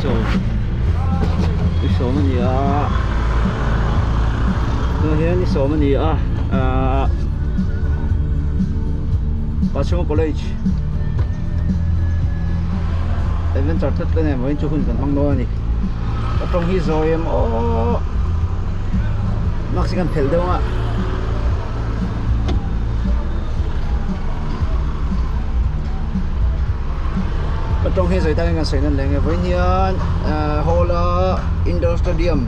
sawm ni sawm a ni a tunah hian ni sawm a ni a ahh Pachhunga college adventure tlat tlat nen vawiin chu hun kan hmang dawn a ni ka tawng hi zawi em aww mask hi kan phelh deuh ang a. Ka tawng hi zawi takin kan sawi nan leh nge vawiin hian hall a indoor stadium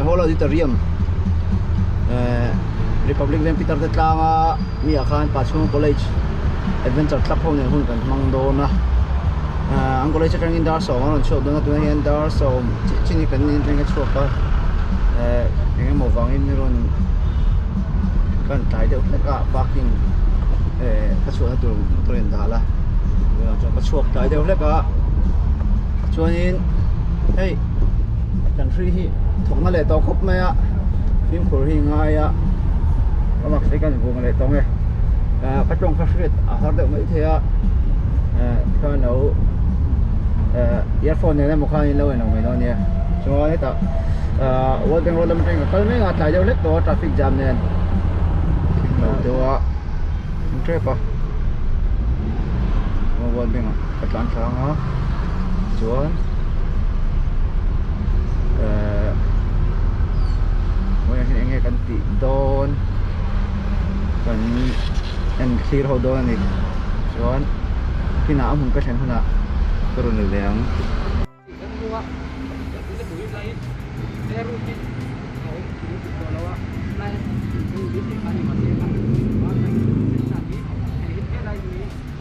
hall auditorium republic veng pitar te tlanga mi ah khan Pachhunga college adventure club ho nen hun kan hmang dawn a an college atangin dar sawm a rawn chhuak dawn a tunah hian dar sawm chiah chin hi kan in atangin a chhuak a eng emaw vangin rawn kan tlai deuh hlek a parking ka chhuahna tur motor in dah la tunah chuan ka chhuak tlai deuh hlek a chuanin hei kan hrui hi thawkna leh tawh khawp mai a fimkhur hi ngai a ka mak hi kan vung leh tawng e ka tawng kha hriat a har deuh mai thei a khan lo earphone nen emaw khan in lo en ang mai dawn nia chuan hetah World Bank road lam atangin ka kal mek a tlai deuh hlek tawh a traffic jam nen lo deuh a an tep a World Bank ah ka tlan thlang a chuan ehh vawiin ah hian eng nge kan tih dawn kan en thlir ho dawn a ni chuan kinah a hmun ka thlen hunah ka rawn la leh ang.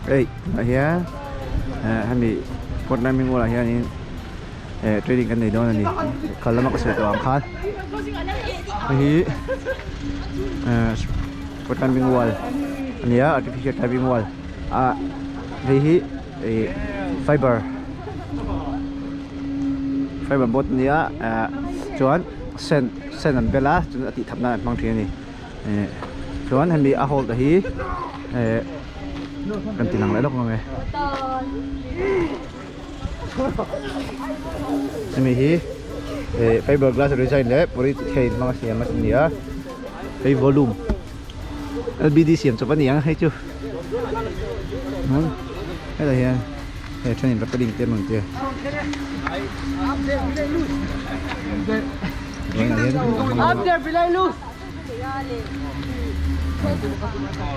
Hei tunah hian hemi Port Climbing Wall ah hianin training kan nei dawn a ni kal lama ka sawi tawh ang khan hei hi Port Climbing Wall a ni a artificial climbing wall ah hei hi. Ih fiber fiber board a nia ah chuan sen sen an bel a chuan a tih that nan an hmang thin a ni eh chuan hemi a hold hi eh kan ti lang leh lawk ang e hemi hi eh fiber glass resin leh polyethylene hmanga siam a ni a hei volume. L_b_d siam chawp a ni ang hei chu hetah hian hei thenin recording te an rawn ti a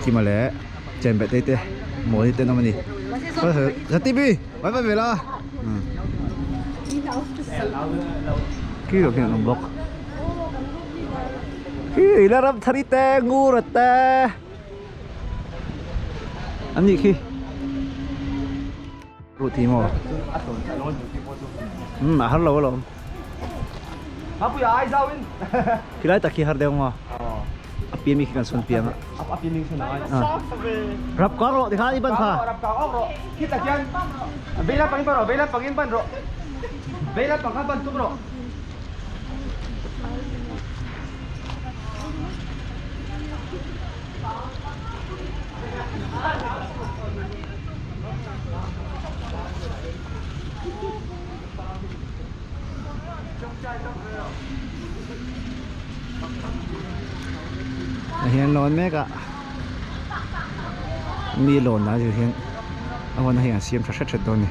kima leh chenbeh te te mawi te an awm a ni zati bi vai vai ve la khi loh khian an awm bawk. Khi la ram thari te ngur a te an nih khi ru ti maw um a har lo alawm khi lai tak khi har deuh maw a pian mi khi kan sawn piang a rap kang rawh tikhan i ban kha rap kang awk rawh khi tak hian veilam pangin ban rawh veilam pangin ban rawh veilam pang kha ban tum rawh. Ah hian lawn mek a mi lawn ah hian a huan ah hian an siam tha hret hret dawn a ni.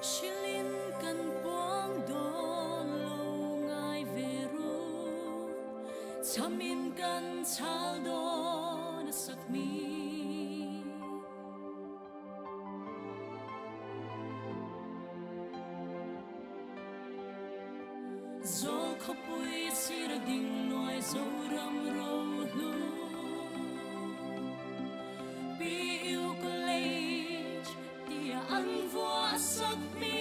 Hrilin kan puang dawn lo ngai ve ru. Chhamin kan chhal dawn a sak mi. Zawl khawpui sir a ding luai Zoram rohlu. PU College tia an vuah sak mi.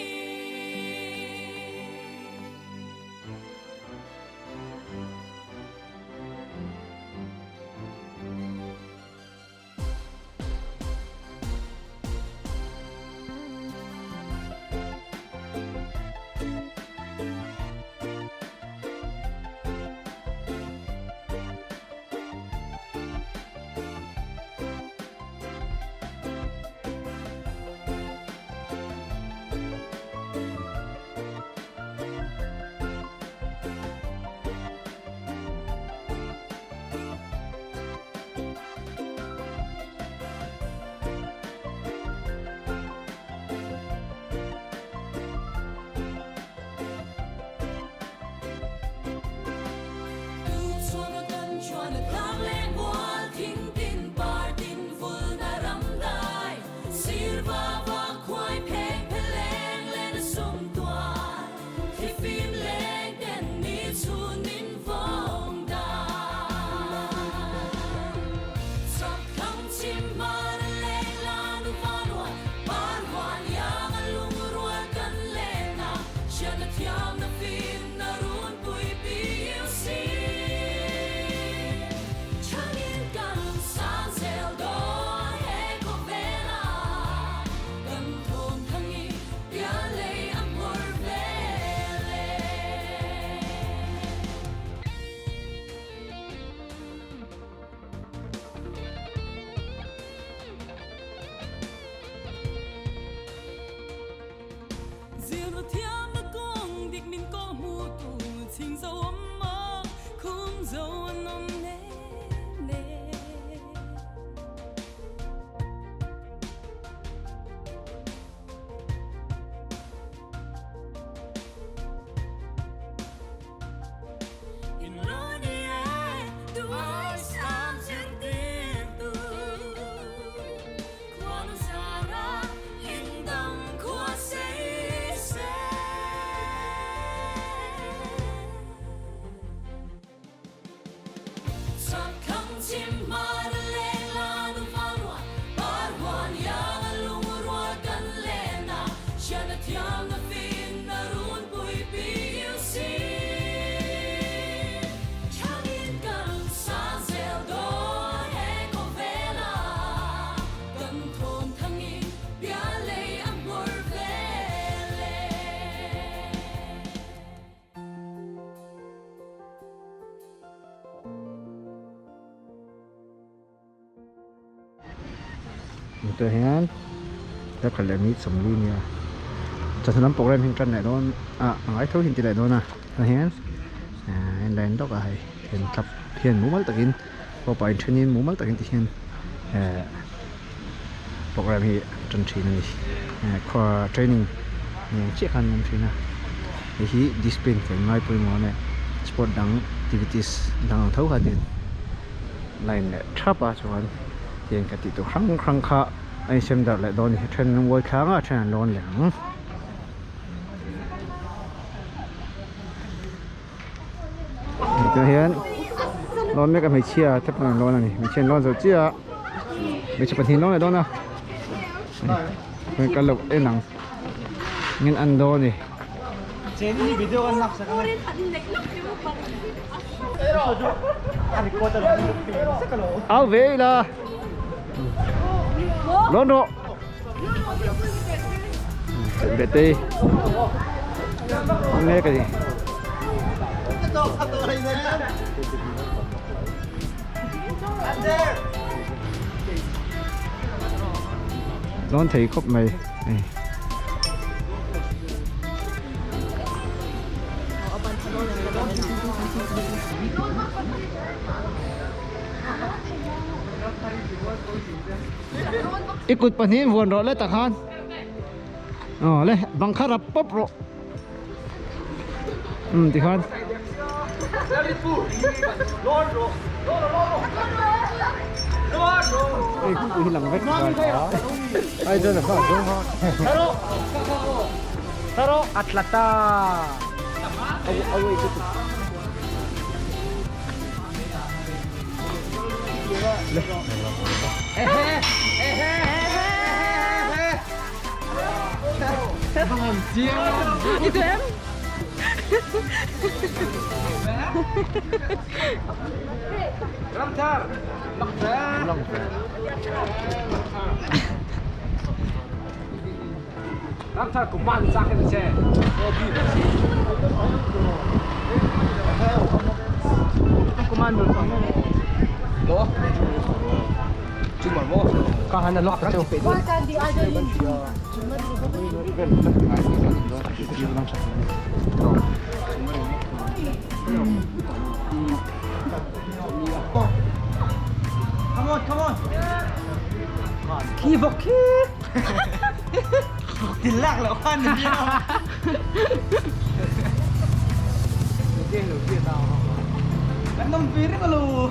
Tah hian darkhat leh minute 40 nia chawhnu lam program hi an tan leh dawn a a ngai tho hi an ti leh dawn a tah hian ahh en line lawk a hei hian tap hian mumal takin pawpa inthenin mumal takin ti hian ehh program hi tan thin a ni ehh khua training ni ang chiah khan an awm thin a hei hi discipline kan ngai pawimawh a nia sport dang activities dang ang tho kha nen line leh thap a chuan tiang ka tih tur hrang hrang kha a insem darh leh dawn a ni a then an uai thlang a a then an lawn leh ang. Tah hian lawn mek a hmeichhia te pawh an lawn a ni hmeichhia an lawn zo chiah a hmeichhe pahnih an lawn leh dawn a kal loh en ang engin an dawn a ni. Au ve ila lawn rawh. Bete Nghe cái gì Đón thấy khóc mày I kut pahnihin vuan rawh le tak khan. Aw le bang kha rap pawp rawh. Umm tikhan. Hei khup hi lang vek ai chuan a A tla ta. I tu em? Khi vawk khi. Vawk tin lak loh khan ni miau. Kan nawm ve reng alo.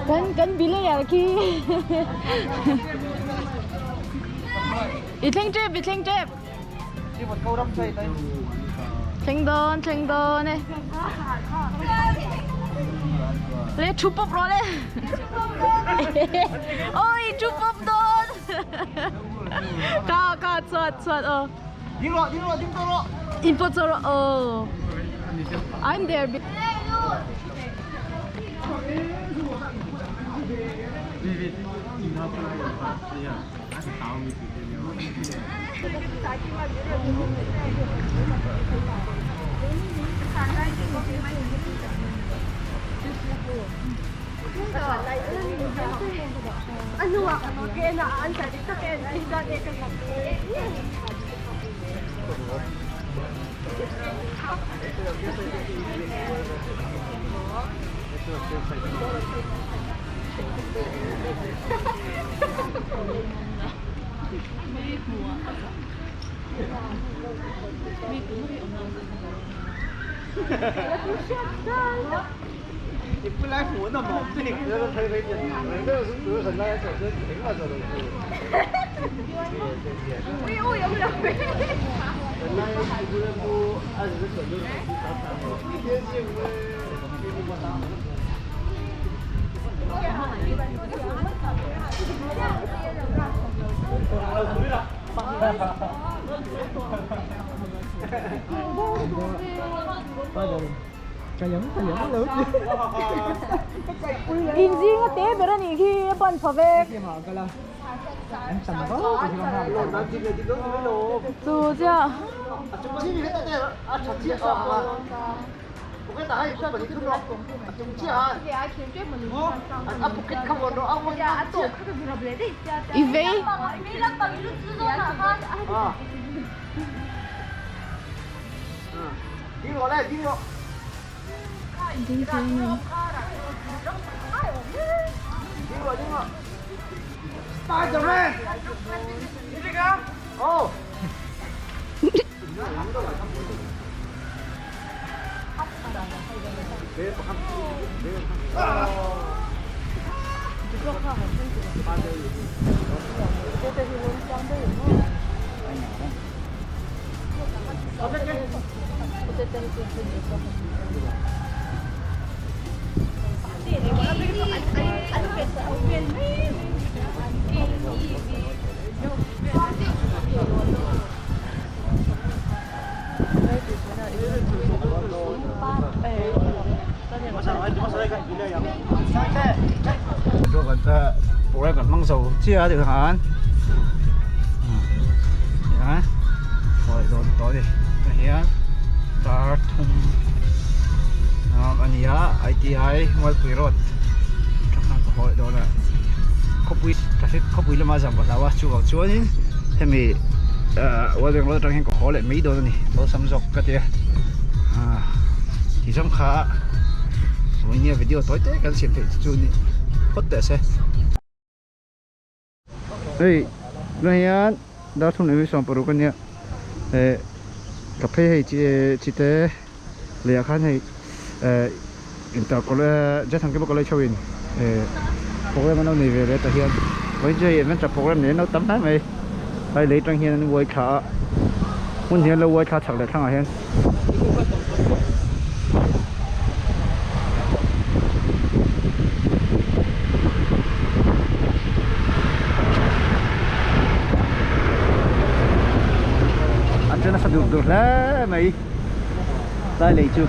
Kan kan bilayer khi. I thleng tep, i thleng tep. Thleng dawn, thleng dawn e. Le thu pawp rawh le. Oi, thu pawp dawn. Ka ka chuat chuat aw. Ding rawh, ding rawh, ding tawh rawh. In pawt tawh rawh aw. I'm there. Inzinga te ber a nih khi a ban pha vek. Chu chiah. I vei. Program kan hmang zo chiah a tikhan tikhan hawi dawn tawh a ni tah hian tar thum a ni a ITI Mualpui road tah khan ka hawi dawn a khawpui traffic khawpui lama zam ka hlau a chuvang chuanin hemi West Bengal atang hian ka haw leh mai dawn a ni awlsam zawk ka ti a tih zawng kha vawinia video tawi te kan siam theih chu ni phawt teh se. Hei tunah hian darthum leh mi 16 a nia eh ka phei hei chi chite leh ah khan hei eh inter college Jathangkima college ho in eh program an lo nei ve leh tah hian vawiin chu hei adventure program nei an lo tam hle mai hei lei tang hian an uai thla a hmun hi an lo uai thla chak leh thlangah hian. An che nasa dur dur hle mai tlai lei chu.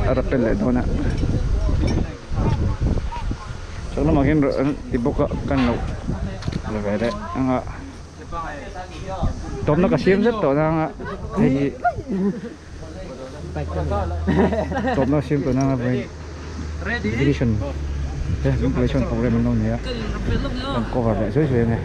A rappel leh dawn a chak lamah khian an ti bawk a kan lo la ve leh ang a tawpna ka siam zet tawh nang a hei hi tawpna ka siam tawh nang a vawiin competition he competition program an lo nei a kan cover leh zui zui a ni.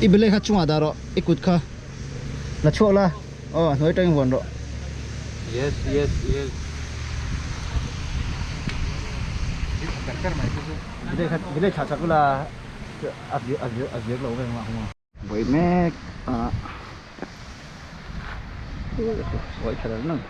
I belai kha chungah dah rawh i kut kha la chhuak la aw a hnuai atangin vuan rawh. Yes yes yes. Bilai kha bilai thlah chak ula a a a ziak lo vek mah hung a. Vawi mek a vawi tha deuh nang.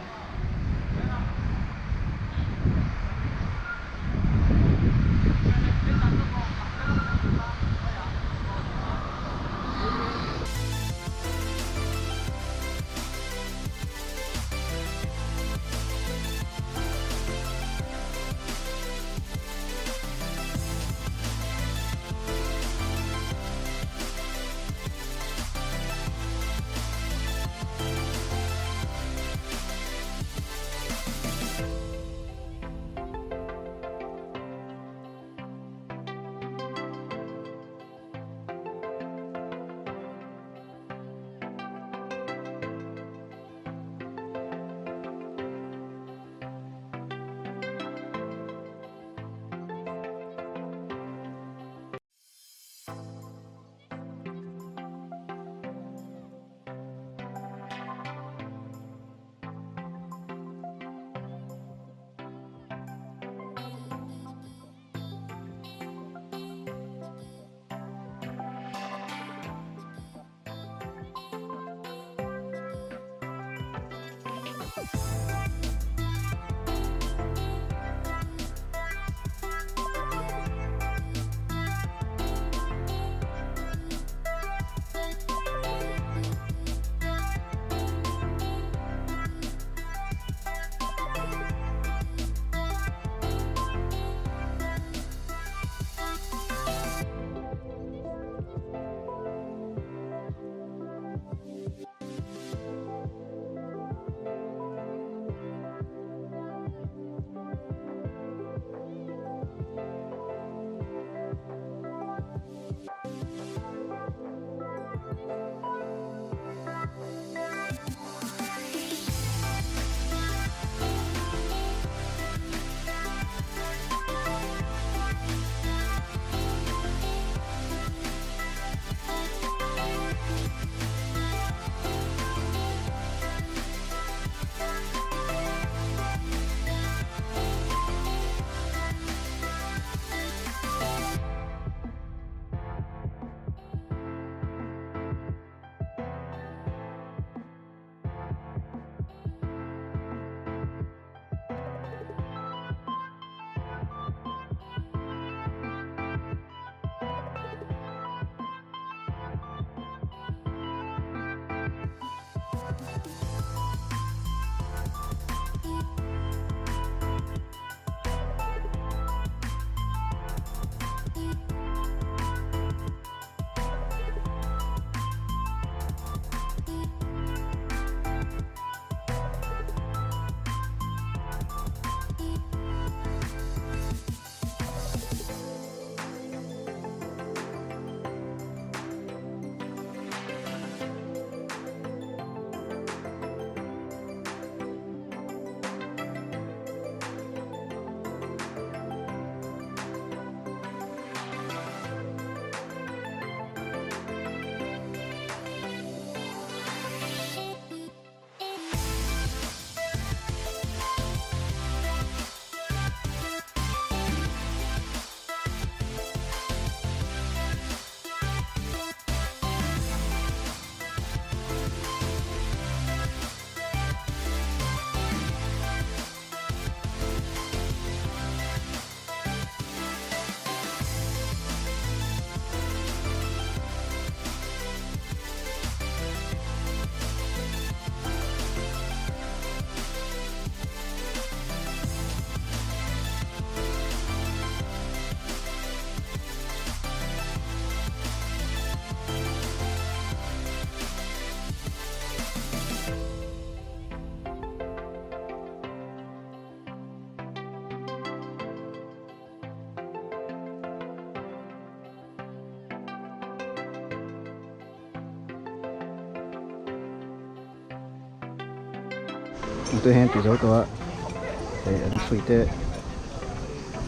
Tui hian ti zo tawh a hei an hrui te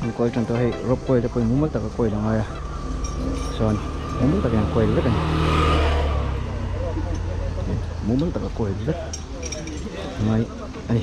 an kawi tan tawh a hei rope coil te pawhin mumal taka coil a ngai a chuan mumal takin an coil vek a ni mumal taka coil vek a ngai a ni.